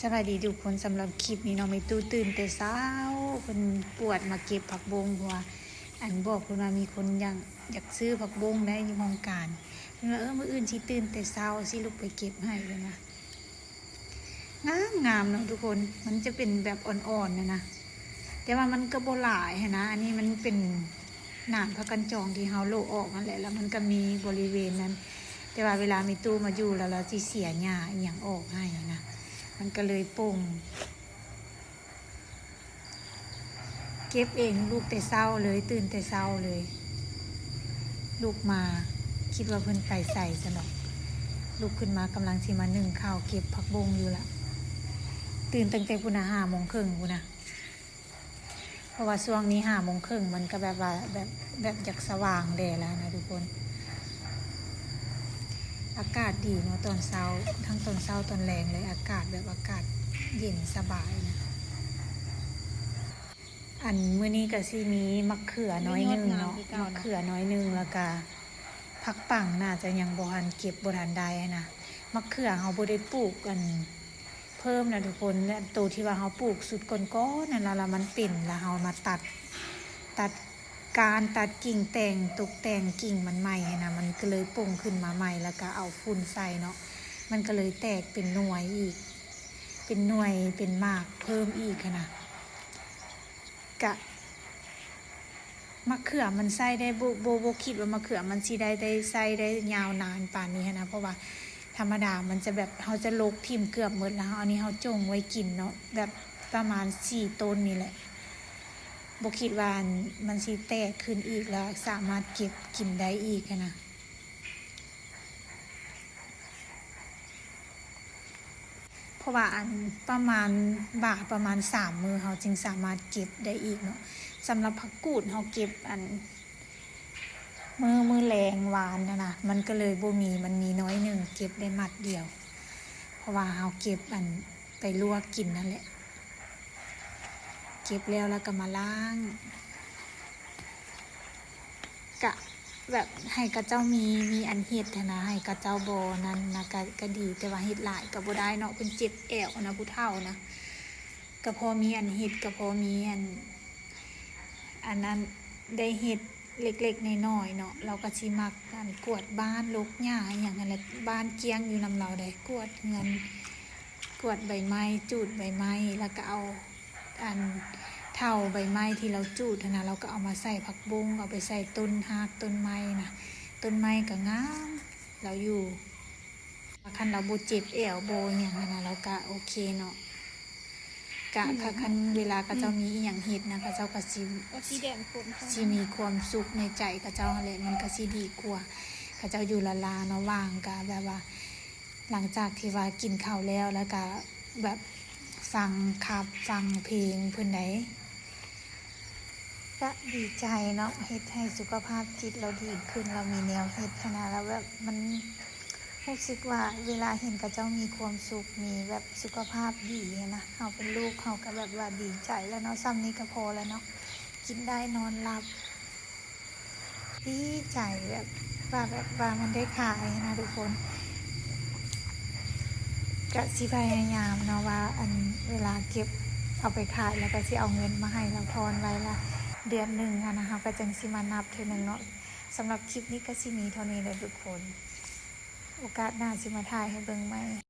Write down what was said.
ສະບາຍດີທຸກຄົນ, ສຳລັບຄລິບນີ້ເນາະ ແມ່ຕູ້ຕື່ນແຕ່ເຊົ້າ ເພິ່ນປວດມາເກັບຜັກບົ້ງ ເພາະວ່າ ອັນ ບອກເພິ່ນວ່າມີຄົນຢາກ ຢາກຊື້ຜັກບົ້ງໄດ້ຢູ່ຫ້ອງການ ເພິ່ນວ່າ ເອີ ມື້ອື່ນຊິຕື່ນແຕ່ເຊົ້າ ຊິລຸກໄປເກັບໃຫ້ ເພິ່ນວ່າ. ງາມໆເນາະທຸກຄົນ, ມັນຈະເປັນແບບອ່ອນໆນະນະ ແຕ່ວ່າມັນກໍບໍ່ຫຼາຍຫັ້ນນະ. ອັນນີ້ມັນເປັນໜານຜັກກັນຈອງທີ່ເຮົາໂລະອອກຫັ້ນແຫຼະ ແລ້ວມັນກໍມີບໍລິເວນນັ້ນ ແຕ່ວ່າເວລາແມ່ຕູ້ມາຢູ່ແລ້ວ ລາວຊິເສຍຫຍ້າອີ່ຫຍັງອອກໃຫ້ນະ ມັນກໍເລີຍປົ່ງ. ເກັບເອງ ລຸກແຕ່ເຊົ້າເລີຍ ຕື່ນແຕ່ເຊົ້າເລີຍ ລຸກມາ ຄິດວ່າເພິ່ນໄປໃສຊັ້ນດອກ ລຸກຂຶ້ນມາກຳລັງຊິມາໜຶ້ງເຂົ້າ ເກັບຜັກບົ້ງຢູ່ລະ ຕື່ນຕັ້ງແຕ່ພຸ້ນນະ ຫ້າໂມງເຄິ່ງພຸ້ນນະ ເພາະວ່າຊ່ວງນີ້ຫ້າໂມງເຄິ່ງ ມັນກໍແບບວ່າ ແບບ ແບບຢາກສະຫວ່າງແດ່ແລ້ວນະທຸກຄົນ. ອາກາດດີເນາະຕອນເຊົ້າ ທັງຕອນເຊົ້າຕອນແລງເລີຍ ອາກາດແບບ ອາກາດເຢັນສະບາຍນະ. ອັນ ມື້ນີ້ກໍຊິມີໝາກເຂືອໜ້ອຍໜຶ່ງເນາະ ໝາກເຂືອໜ້ອຍໜຶ່ງ ແລ້ວກະຜັກປັງ ໜ້າຈະຍັງບໍ່ທັນເກັບ ບໍ່ທັນໄດ້ນະ. ໝາກເຂືອເຮົາບໍ່ໄດ້ປູກ ອັນ ເພີ່ມນະທຸກຄົນ ໂຕທີ່ວ່າເຮົາປູກຊຸດກ່ອນໆນັ້ນລະ ລະມັນເປັນ ລະເຮົາມາຕັດ ຕັດກ້ານ ຕັດກິ່ງ ແຕ່ງ ຕົກແຕ່ງກິ່ງມັນໃໝ່ຫັ້ນນະ ມັນກໍເລີຍປົ່ງຂຶ້ນມາໃໝ່ ລະກະເອົາຝຸ່ນໃສ່ເນາະ ມັນກໍເລີຍແຕກເປັນໜ່ວຍອີກ ເປັນໜ່ວຍ ເປັນໝາກເພີ່ມອີກຫັ້ນນະ. ກະ ໝາກເຂືອມັນໃຊ້ໄດ້ ບໍ່ ບໍ່ ບໍ່ຄິດວ່າໝາກເຂືອມັນຊິໄດ້ ໄດ້ໃຊ້ໄດ້ຍາວນານປານນີ້ຫັ້ນນະ ເພາະວ່າທຳມະດາມັນຈະແບບ ເຮົາຈະລົກຖິ້ມເກືອບໝົດລະ ອັນນີ້ເຮົາຈົ່ງໄວ້ກິນເນາະ ແບບປະມານສີ່ຕົ້ນນີ້ແຫຼະ ບໍ່ຄິດວ່າ ອັນ ມັນຊິແຕກຂຶ້ນອີກ ລະສາມາດເກັບກິນໄດ້ອີກຫັ້ນນະ. ເພາະວ່າ ອັນ ປະມານ ບາ ປະມານສາມມື້ ເຮົາຈຶ່ງສາມາດເກັບໄດ້ອີກເນາະ. ສຳລັບຜັກກູດ ເຮົາເກັບ ອັນ ມື້ ມື້ແລງວານຫັ້ນນະ ມັນກໍເລີຍບໍ່ມີ ມັນມີໜ້ອຍໜຶ່ງ ເກັບໄດ້ມັດດຽວ ເພາະວ່າເຮົາເກັບ ອັນ ໄປລວກກິນນັ້ນແຫຼະ ເກັບແລ້ວ ແລ້ວກໍມາລ້າງ ກະແບບໃຫ້ເຂົາເຈົ້າມີ ມີອັນເຮັດຫັ້ນນະ ໃຫ້ເຂົາເຈົ້າບໍ່ນັ້ນນະ ກະ ກະດີ ແຕ່ວ່າເຮັດຫຼາຍກໍບໍ່ໄດ້ເນາະ ເພິ່ນເຈັບແອວນະ ຜູ້ເຖົ້ານະ ກະພໍມີອັນເຮັດ ກະພໍມີອັນ ອັນນັ້ນ ໄດ້ເຮັດເລັກໆນ້ອຍໆເນາະ. ລາວກະຊິມັກ ອັນ ກວາດບ້ານ ລົກຫຍ້າອີ່ຫຍັງຫັ້ນແຫຼະ ບ້ານກ້ຽງຢູ່ນຳລາວໃດ໋ ກວາດເຮືອນ ກວາດໃບໄມ້ ຈູດໃບໄມ້ ແລ້ວກະເອົາ ອັນ ເຖົ້າໃບໄມ້ທີ່ລາວຈູດຫັ້ນນະ ລາວກໍເອົາມາໃສ່ຜັກບົ້ງ ເອົາໄປໃສ່ຕົ້ນຮາກຕົ້ນໄມ້ນະ ຕົ້ນໄມ້ກໍງາມ ລາວຢູ່ ຄັນລາວບໍ່ເຈັບແອວບໍ່ຫຍັງຫັ້ນນະ ລາວກໍໂອເຄເນາະ. ກະ ອືມ ຄັນເວລາເຂົາເຈົ້າ ອືມ ມີອີ່ຫຍັງເຮັດນະ ເຂົາເຈົ້າກໍຊິ ຊິມີຄວາມສຸກໃນໃຈເຂົາເຈົ້າຫັ້ນແຫຼະ ມັນກໍຊິດີກວ່າ ເຂົາເຈົ້າຢູ່ລ້າໆເນາະ ວ່າງກໍແບບວ່າ ຫຼັງຈາກທີ່ວ່າກິນເຂົ້າແລ້ວ ແລ້ວກະແບບຟັງຂັບ ຟັງເພງເພິ່ນໃດ໋ ກະດີໃຈເນາະ ເຮັດໃຫ້ສຸຂະພາບຈິດລາວດີຂຶ້ນ ລາວມີແນວເຮັດຫັ້ນນະ ລາວແບບມັນຮູ້ສຶກວ່າເວລາເຫັນເຂົາເຈົ້າມີຄວາມສຸກ ມີແບບສຸຂະພາບດີຫັ້ນນະ ເຮົາເປັນລູກເຮົາກະແບບວ່າດີໃຈແລ້ວເນາະ ສ່ຳນີ້ກະພໍແລ້ວເນາະ ກິນໄດ້ນອນຫຼັບ. ດີໃຈແບບວ່າ ແບບວ່າມັນໄດ້ຂາຍຫັ້ນນະທຸກຄົນ ກະຊິພະຍາຍາມເນາະວ່າ ອັນ ເວລາເກັບເອົາໄປຂາຍ ແລ້ວກະຊິເອົາເງິນມາໃຫ້ລາວ ຜ່ອນໄວ້ລະເດືອນໜຶ່ງຫັ້ນນະ ເຮົາກະຈັ່ງຊິມານັບເທື່ອໜຶ່ງເນາະ. ສຳລັບຄລິບນີ້ກະຊິມີເທົ່ານີ້ແຫຼະທຸກຄົນ ໂອກາດໜ້າຊິມາຖ່າຍໃຫ້ເບິ່ງໃໝ່.